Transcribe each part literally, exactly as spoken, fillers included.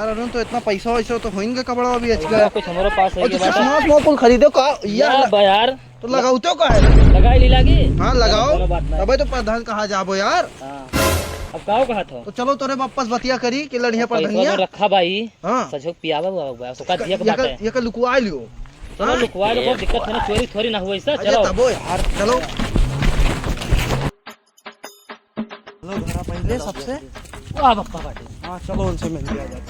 अरुण, तो इतना पैसा वैसा तो होइन का कपड़ा अभी आज का। कुछ हमारे पास है और तो ये बात है। चश्मा वश्मा कुल खरीदो का? या या ल-, बा यार। तो लगाओ तो का है? लगाई ली लागी? हाँ, लगाओ। कोनो बात नहीं। अबे तो प्रधान कहाँ जाबो यार? हाँ। अब काओ कहा था? तो चलो तोरे वापस बतिया करी कि लड़िया पर पैसा धनिया। तो रखा भाई। हाँ। सचो पियावा हुआ बा, तो का दिया के ये बात का, है। ये का लुकवा लियो। चलो हाँ? लुकवा लो, कोई दिक्कत है ना, चोरी थोड़ी ना हुआ ऐसा, अरे चलो। तबो यार, चलो। चलो घरा पहले सबसे। वाह बप्पा बाटे। हाँ, चलो उनसे मिल लिया जाए।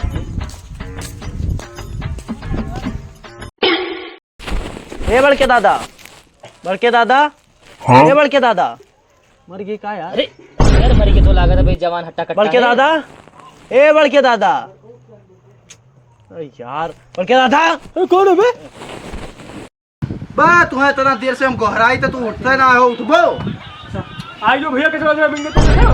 ए बड़के दादा, बड़के दादा, हाँ? ए बड़के दादा। मर गई का यार? अरे, यार मर गई तो लागत है भाई, जवान हट्टा कट्टा बड़के है। दादा, ए बड़के दादा। अरे यार, बड़के दादा। ए, कौन है बे? बा, तुम्हें इतना देर से हम गोहराई तो तू उठते ना हो, उठबो। अच्छा, आई जो भैया कैसे बज रहे बिंगे तुम देखो?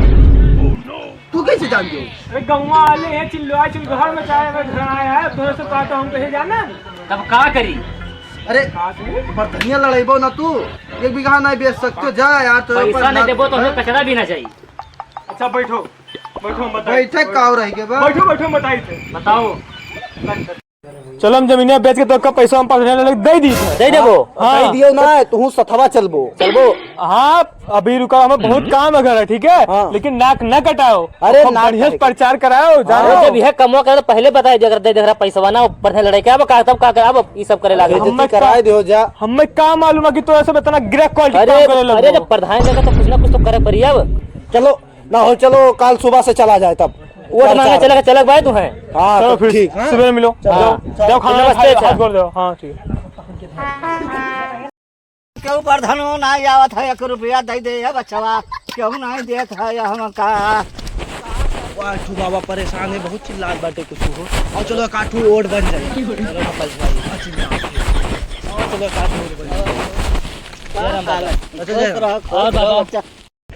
तू कैसे जान गयो? अरे गौवा वाले हैं, चिल्लवा चिल्लहर में चाहे अगर घर आया है, तुम्हें से कहा तो हम कैसे जाना? तब का करी? अरे, का करी? पर धनिया लड़ाइबो ना तू, एक बीघा नहीं बेच सकते, जा यार, तो पैसा नहीं देबो तो हमें कचरा भी ना चाहिए। अच्छा बैठो, बैठो हम बताई। बैठे काव रह गए बा? बैठो, बैठो हम बताई थे। बताओ। चलो हम जमीनिया बेच के तो का पैसा हम पास लेने लगे दे दी थे। दे देबो। हाँ। दे दियो ना, तू सथवा चलबो। चलबो। हाँ, अभी रुका, हमें बहुत काम है घर, ठीक है? हाँ। लेकिन नाक न कटाओ। अरे, हम नाक बढ़िया से काहे? प्रचार कराओ, जानो। अरे, जब यह कमवा करे तो पहले बताए दिया कर, दे दे रहा पैसा ना, ऊपर से लड़ाई के, अब का, तब का, अब ई सब करे लागे। हम बेइज्जती कराए दियो जा। हमें का मालूम है कि तो ऐसे इतना गिरा quality अरे, काम करे लगो। अरे, जब प्रधान जगह तो कुछ ना कुछ तो करे पड़ी अब। चलो, ना हो, चलो, काल सुबह से चला जाए तब। वोट मांगे चला, चला भाई तू है। हाँ, चलो तो फिर ठीक। सुबह मिलो। चलो, जाओ, चलो, जाओ, खाना नमस्ते, खा, अच्छा। हाथ गोड़ धो। हाँ, ठीक है। केहू प्रधानो ना आवत है, एक रुपया दे दे, ए बचवा, केहू नहीं देत है हमका। वाह, ठू बाबा परेशान है, बहुत चिल्लात बाटे कुछ हो। और चलो, काठू ओट बन जाए। चलो, बस भाई, हाँ, चिल्ला। और चलो, काठू ओट बन जाए। जय राम बाबा। अच्छा, जय राम। खुश रहो, खुश रहो, और बाबा? बच्चा।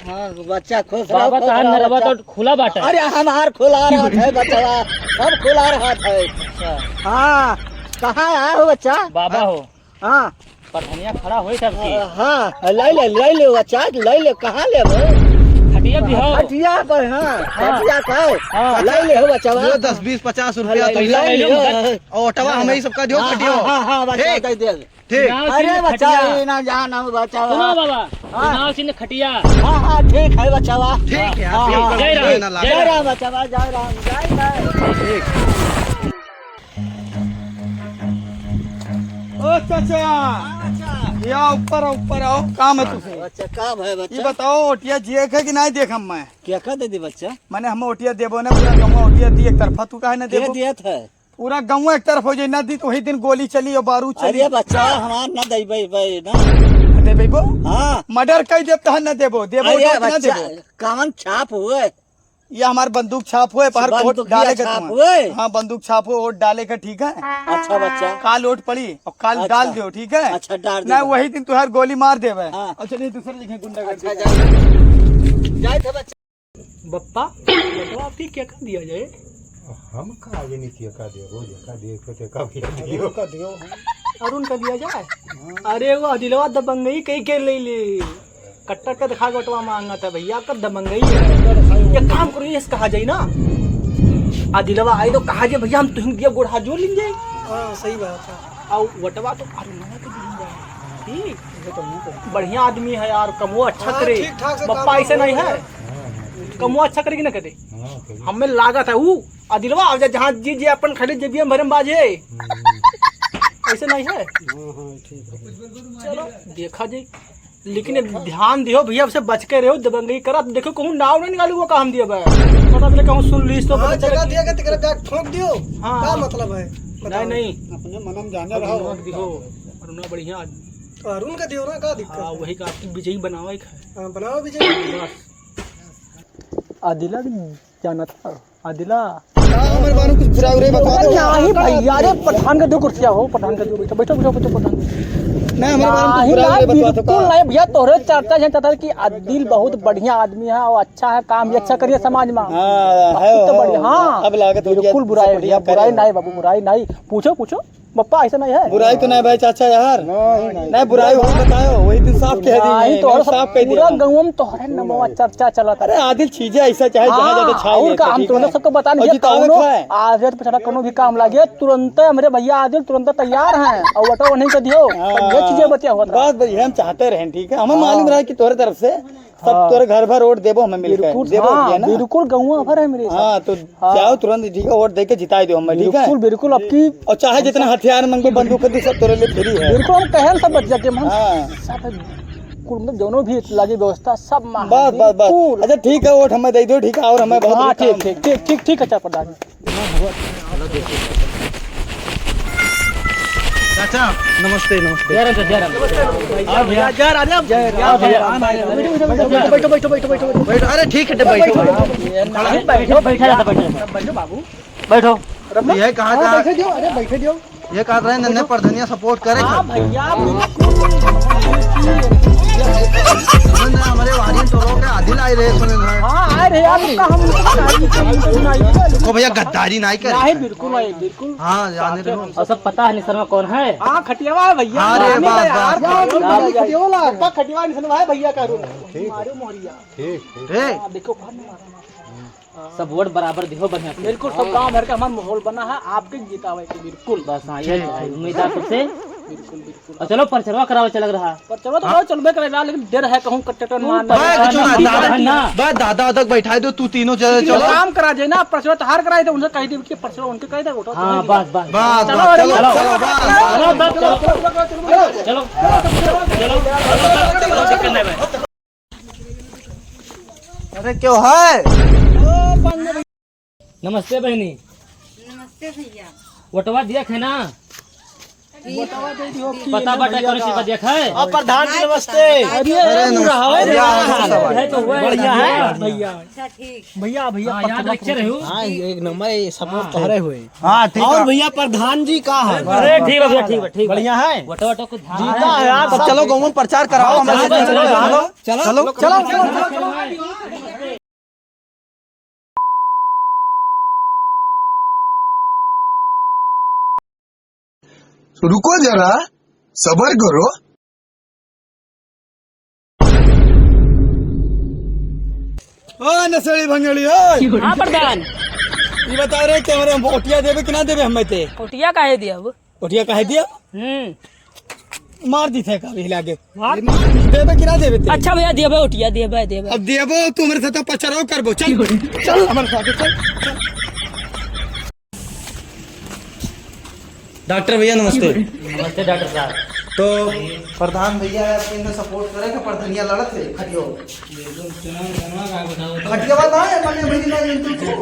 हाँ, बच्चा खुश रहो, बाबा, खुश तहार रहो, नरवा बच्चा। तो खुला बाटे। अरे, हमार खुला रहत है, बचवा, सब खुला रहत है। अच्छा। हाँ, कहाँ आए हो, बच्चा? बाबा हो। हाँ। पर धनिया खड़ा होई सबकी। हाँ, हाँ, ले ले, ले ले, बच्चा, ले ले, कहाँ लेबो? खटिया भी हो। खटिया पर, हाँ, हाँ। खटिया पर। हाँ। ले ले हो, बच्चा। दो, दस, बीस, पचास रुपया ले तो ले, ले ले। ले। और ओटवा हमें ही सबका दियो, हाँ, खटिया। हाँ, हाँ, हाँ, बच्चा, ठीक। दे दे। ठीक। गाँव अरे चिन्ह बच्चा, खटिया। ये ना जान, हम बच्चा। सुनो बाबा, हाँ। गाँव चिन्ह खटिया। हाँ, हाँ, ठीक है बच्चा। ठीक है, हाँ, ठीक हाँ, है। जय राम, ना जय जय राम। राम बच्चा, जय राम, जय राम। ठीक। ओ चाचा, हाँ, बच्चा। या ऊपर आओ, ऊपर आओ, काम है तुझसे। बच्चा, का है बच्चा? ये बताओ, ओटिया जिए के कि नहीं देख हम मैं? क्या का दे दी बच्चा? मैंने हम ओटिया देबो ना, पूरा गंवा ओटिया दी एक तरफा, तू काहे ना के देबो? दिया था? पूरा गंवा एक तरफ हो जाए, ना दी तो वही दिन गोली चली और बारूद चली। अरे बच्चा, हमार ना दई भाई, भाई ना। देबो? हाँ। मर्डर कई देब तहन ना देबो, देबो अरे तो ना बच्चा, देबो। कौन छाप हुए? ये हमार बंदूक छाप हुए, बाहर बंदूकिया कोट डाले के छाप तुम्हें। हुए। हाँ, बंदूक छाप हुए, वोट डाले के, ठीक है? अच्छा बच्चा। काल वोट पड़ी और काल अच्छा। डाल दो, ठीक है? अच्छा, डाल ना, दो। वही दिन तुहार गोली मार देवे। हाँ। अच्छा, नहीं, दूसरे लिखे गुंडागर्दी अच्छा, कर। जाए। जाए थे बच्चा। बप्पा, बप्पा, आपकी क्या कर दिया जाए? हम का आगे नहीं किया, का दिया, वो दिया, का दिया, को ते का भी दियो, का दियो। अरुण का दिया जाए? हाँ। अरे वो अदिलवा दबंगई कई के ले ले। कट्टा का दिखा के वोटवा मांगा था भैया, कर दबंगई है। ये काम करो, ये कहा जाए ना। अदिलवा आई तो कहा जाए, "भैया, हम तुम दिया गोड़ हाथ जोड़ लेंगे।" हाँ, सही बात है। और वोटवा तो अरुणवा के दिया जाए। ठीक। बढ़िया आदमी है यार, कमो अच्छा हाँ, करे। ठीक ठाक से बप्पा काम ऐसे नहीं है। हाँ, हाँ, ठीक। कमो अच्छा करे कि ना करे? हाँ, करे। हमें लागत है ऊ अदिलवा, अब जा जहाँ जी, जी अपन खाली जेबिया में भरे में बाजे। हम्म। ऐसे नहीं है? हाँ, हाँ, ठीक है। चलो, देखा जाए। लेकिन ध्यान दियो भैया, अब से बच के रहो, दबंगई करा। देखो, कहूँ नाव नहीं निकालू, वो काम दिया भाई। पता चले कहूँ सुन लीस तो हाँ, पता चले जगह कि दिया के तेरे बैग ठोक दियो। हाँ। का मतलब है? बताओ। नहीं, नहीं। अपने मनम जाने रहो। अरुणा दियो, अरुणा बढ़िया आदमी। तो अरुण का दियो ना, का दिक्कत हाँ, है? वही का आपकी विजयी बनावे का है। हाँ, बनाओ विजयी। बस। आदिला भी जानत है, आदिला। का हमारे बारे में कुछ बुरा उरा बता दो। नहीं भैया, अरे प्रधान का दो कुर्सिया हो, प्रधान का दो बैठो, बैठो, बैठो, बैठो, प्रधान। नहीं, हमारे बारे में कुछ नहीं बुरा ना, उरा बता दो बिल्कुल का? नहीं भैया, तोहरे चर्चा है, चर्चा कि आदिल बहुत बढ़िया आदमी है और अच्छा है, काम भी अच्छा करिए समाज में। हाँ, है, तो है, बढ़िया, हाँ। अब लागत हो गया, बिल्कुल बुराई सब भैया, बढ़िया बुराई करे। नहीं बाबू, बुराई नहीं। पूछो, पूछो। बप्पा, ऐसा नहीं है। बुराई तो नहीं भाई चाचा यार। नहीं, नहीं। नहीं, बुराई हो बताओ, वही दिन साफ कह दी नहीं, है, तो नहीं, और साफ कह दिया पूरा हम। गाँव में तोहरे नमवा चर्चा चलत है। अरे आदिल, चीजें ऐसा चाहे जहाँ हाँ, ज्यादा छाई और नहीं, का हम ठीक तुरंत है? सबको बता और नहीं, जितावे कौनो का है। आज रेट पे चढ़ा, कौनो भी काम लागे, तुरंत हमरे भैया आदिल तुरंत तैयार हैं और वोटो नहीं कर दियो। हाँ, ये चीजें बतिया हुआ था। बस, बस, ये हम चाहते रहें, ठीक है? हमें हाँ। मालूम रहा कि तोहरे तरफ से सब हाँ। तोरे घर भर वोट देबो हमें मिलकर। बिल्कुल, देबो हाँ, कि है ना? बिल्कुल गौवा भर है मेरे साथ। हाँ, तो हाँ। जाओ तुरंत, ठीक है, वोट दे के जिताई दो हमें, ठीक है? बिल्कुल, बिल्कुल, अब की और चाहे जितना हथियार मांगो, बंदूक खरीदो, सब तोरे लिए फ्री है। बिल्कुल, हम कहे सब बच जाके हम हाँ। सब कुल मतलब दोनों भी लागी व्यवस्था सब मा बस, है, बस, बस। बिल्कुल। अच्छा, ठीक है, वोट हमें दे दो, ठीक है, और हमें बहुत हाँ, काम ठीक, ठीक, ठीक, ठीक, ठीक है, चाचा प्रधान। चाचा, नमस्ते, नमस्ते। जय राम, जय राम। आओ भैया। जय राम, जय राम। आओ भैया। बैठो, बैठो, बैठो, बैठो, बैठो, बैठो। बैठो, अरे ठीक है, बैठो। बैठो, बैठो, बैठा जाता, बैठो। बैठो बाबू। बैठो। तो ये कहा हाँ, था, बैठे दियो, अरे बैठे दियो। ये कहा था, नन्हे प्रधानिया सपोर्ट करे हाँ थे। भैया, बिल्कुल। हमने हमारे वारियन टोलो के आदिल आए रहे, सुने हैं। हाँ, आए रहे, आप का हम को भैया गद्दारी नहीं करे। नहीं, बिल्कुल नहीं, बिल्कुल। हाँ, जाने दो। और सब पता है निसरवा कौन है? हाँ, खटियावा है भैया। अरे, मानिए बात, यार, बात, बात। खटियावा लाग। पक्का खटियावा निसरवा है भैया का रूम। ठीक। मारो मोहरिया। ठीक, ठीक। हाँ, देखो, बाहर नहीं मारा। सब वोट बराबर दिहो बढ़िया से। बिल्कुल, सब गांव भर के हमार माहौल बना है, आपके जितावे के, बिल्कुल। बस, हाँ, ये है, उम्मीद है सबसे। बिल्कुल, बिल्कुल। और चलो, परचरवा करावे चलक रहा। परचरवा तो हाँ। बहुत चलबे करेगा, लेकिन डर है कहूँ कट्टे टन मार ना। भाई, कुछ ना, दादा, ना। बस दादा, दादा बैठा दो, तू तीनों चले चलो। काम करा जाए ना, परचरवा तहार कराए थे, उनसे कह दे कि परचरवा उनके कह दे, उठो, हाँ, तुम्हें बस, बस। बस, चलो, बस, अरे, चलो, चलो, चलो, बस। चलो, चलो, चलो, चलो, चलो, चलो, चलो, चलो, चलो, चलो, चलो, अरे क्यों है? नमस्ते बहनी। नमस्ते भैया। वोटवा दिया है ना? ठीक। पता बाटे कौन चीज का दिया है? अब प्रधान जी नमस्ते। अरे अरे नमस्ते। बुरा हाल है। बढ़िया है। बढ़िया है। भैया। अच्छा ठीक। भैया, भैया, हाँ, याद पत्थर रखे रहे हो। हाँ, एक नंबर है, ये सब लोग हाँ। तोहरे हुए। हाँ, ठीक और है। भैया प्रधान जी का है? अरे ठीक है भैया, ठीक है, ठीक है। बढ़िया है। वोटवा, वोटवा कुछ जीता है यार, तब चलो गाँव में प्रचार कराओ, हाँ, हमें चलो, चलो, चलो, चलो, चलो, चलो, चलो। रुको जरा, सबर करो। ओ नशेड़ी भंगेड़ी, ओए। हाँ प्रधान। ये बता रहे कि हमारे हम वोटिया देबे कि ना देबे हमें ते? वोटिया काहे दिया अब? वोटिया काहे दिया? हम्म। मार दी थे का भी लागे। मार? देबे कि ना देबे ते? अच्छा भैया, देबे वोटिया, देबे, देबे। अब देबो तो मेरे साथ पचराव करबो। चल, चल हमारे साथ, चल, चल। डॉक्टर भैया नमस्ते। नमस्ते डॉक्टर साहब। तो प्रधान भैया है, आपके इन्हें सपोर्ट करे कि प्रधानिया लड़त है, खटियो। खटिया बात ना है, मने भाई ना जानते हो।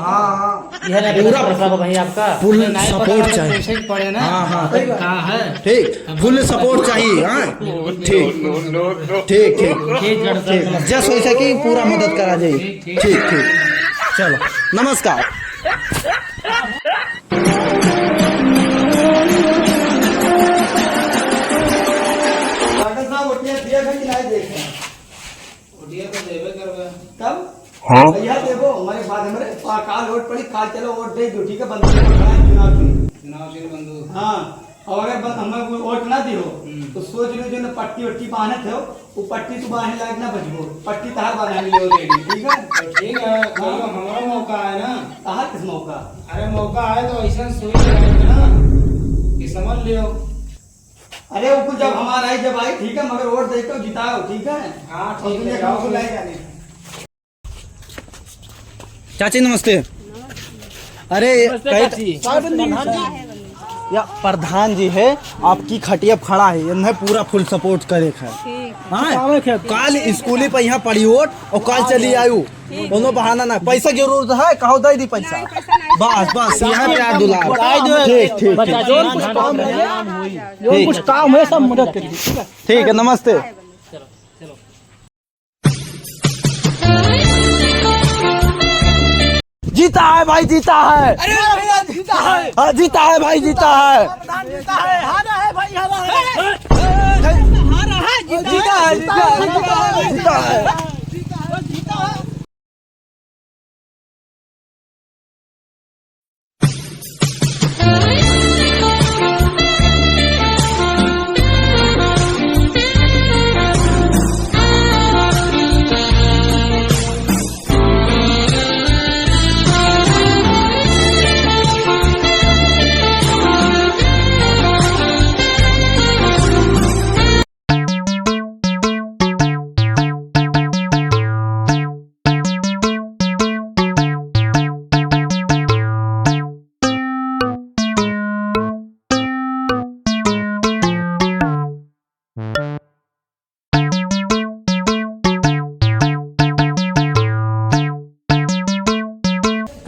हाँ, हाँ। यह ना पूरा प्रस्ताव भाई आपका। फुल सपोर्ट चाहिए। हाँ, हाँ। का है? ठीक, फुल सपोर्ट चाहिए, हाँ। ठीक, ठीक, ठीक, ठीक। जस वैसा कि पूरा मदद करा जाए। ठीक, ठीक। चलो, नमस्कार। डॉक्टर साहब, वोटिया दिया था कि नहीं दिया था? वोटिया तो देबे करबे। तब? हाँ। भैया देबो, हमारे बाद हमारे पा-, काल वोट पड़ी, काल चलो वोट दे दो, ठीक है? बंदूक पकड़ा है, चुनाव चिन्ह। चुनाव चिन्ह बंदूक। हाँ, और अगर बस हमें कोई वोट ना दियो, हम्म। तो सोच लो जो ना पट्टी वट्टी बांधत हो, वो पट्टी तू बांधे लायक ना बचबो, पट्टी तहार बांधे मिले हो देगी, ठीक है? तो ठीक है, हाँ। चलो, हमारा मौका है ना। तहार किस मौका? अरे, मौका है तो ऐसा सोच रहे हैं ना कि समझ लियो। अरे, वो कुछ जब हमारा आई, जब आई, ठीक है, मगर वोट दे के जिताओ, ठीक है? हाँ, और ठीक दुनिया है, का जाओ। बुलाएगा नहीं। चाची नमस्ते। अरे, नमस्ते कहे चाची। या प्रधान जी है, आपकी खटिया पे खड़ा है, इन्हें पूरा फुल सपोर्ट करे है। ठीक। हाँ? काल स्कूली पे यहाँ पड़ी वोट और काल चली आयु। ठीक। कोनो बहाना ना, पैसा जरूरत है, कहो दे दी पैसा। नहीं, पैसा नहीं। बस, बस, यहाँ प्यार दुलार। बताई दो। ठीक, ठीक, बता ठीक। दो, कुछ काम है, जो ठीक। कुछ काम है, सब मदद करिए, ठीक है? ठीक है, नमस्ते। जीता है भाई, जीता है। अरे भैया, जीता है। हाँ, जीता है भाई, जीता है। प्रधान जीता है, हारा है भाई, हारा है। हारा है, जीता है, जीता है, जीता है, जीता है। जीता है।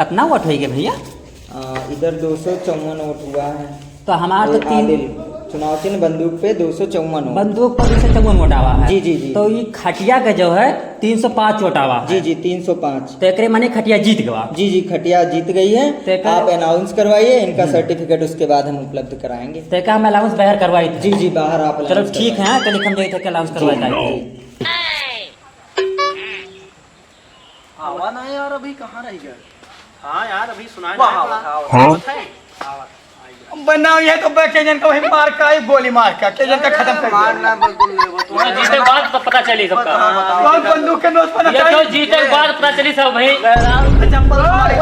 कितना वोट होइगे भैया? अ, इधर दो सौ चौवन वोट हुआ है। तो हमार तो ये तीन आदिल, चुनाव चिन्ह बंदूक पे दो सौ चौवन वोट। बंदूक पर दो सौ चौवन वोट आवा है। जी, जी, जी। तो ये खटिया का जो है तीन सौ पाँच वोट आवा है। जी, जी, तीन सौ पाँच। तो एकरे माने खटिया जीत गवा। जी, जी, खटिया जीत गई है। तो एकर आप announce करवाइए, इनका हम्म। Certificate उसके बाद हम उपलब्ध कराएंगे। तो एका हम announce बाहर करवाई थे। जी, जी, बाहर आप चलो announce ठीक करवाइए। है, चलिए हम जाइए थे announce करवाए जी। आवा ना यार, अभी कहाँ रह गया? हाँ यार, अभी सुनाई वाह, नहीं पड़ा। वाह, वाह। हाँ? बताओ, ये तो बे, के जन का वही मार का, एक गोली मार का, के जन का खत्म कर दिया। मार ना, बिल्कुल नहीं, वो तो वहाँ जीते के बाद तो पता चली सबका। बताओ, बताओ। कौन बंदूक के नोच पर ये नचाई? तो जीते के बाद पता चली सब भाई। चप्पल मारे।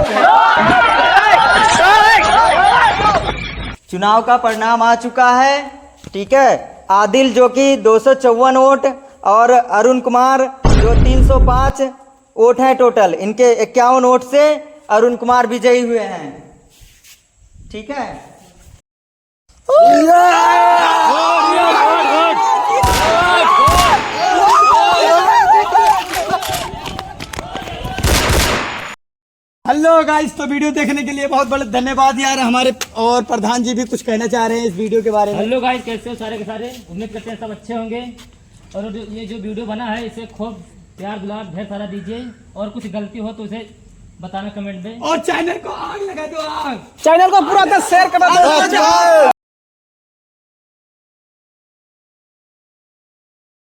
चुनाव का परिणाम आ चुका है, ठीक है। आदिल जो कि दो सौ चौवन वोट और अरुण कुमार जो तीन सौ पाँच वोट हैं total, इनके इक्यावन वोट से अरुण कुमार विजयी हुए हैं। ठीक है। Hello guys, तो video देखने के लिए बहुत बहुत धन्यवाद यार। हमारे और प्रधान जी भी कुछ कहना चाह रहे हैं इस video के बारे में। Hello guys, कैसे हो सारे के सारे? उम्मीद करते हैं सब अच्छे होंगे। और जो, ये जो video बना है, इसे खूब प्यार दुलार ढेर सारा दीजिए, और कुछ गलती हो तो उसे बताना comment में। और channel को आग लगा दो, आग। Channel को पूरा दस share करा दो।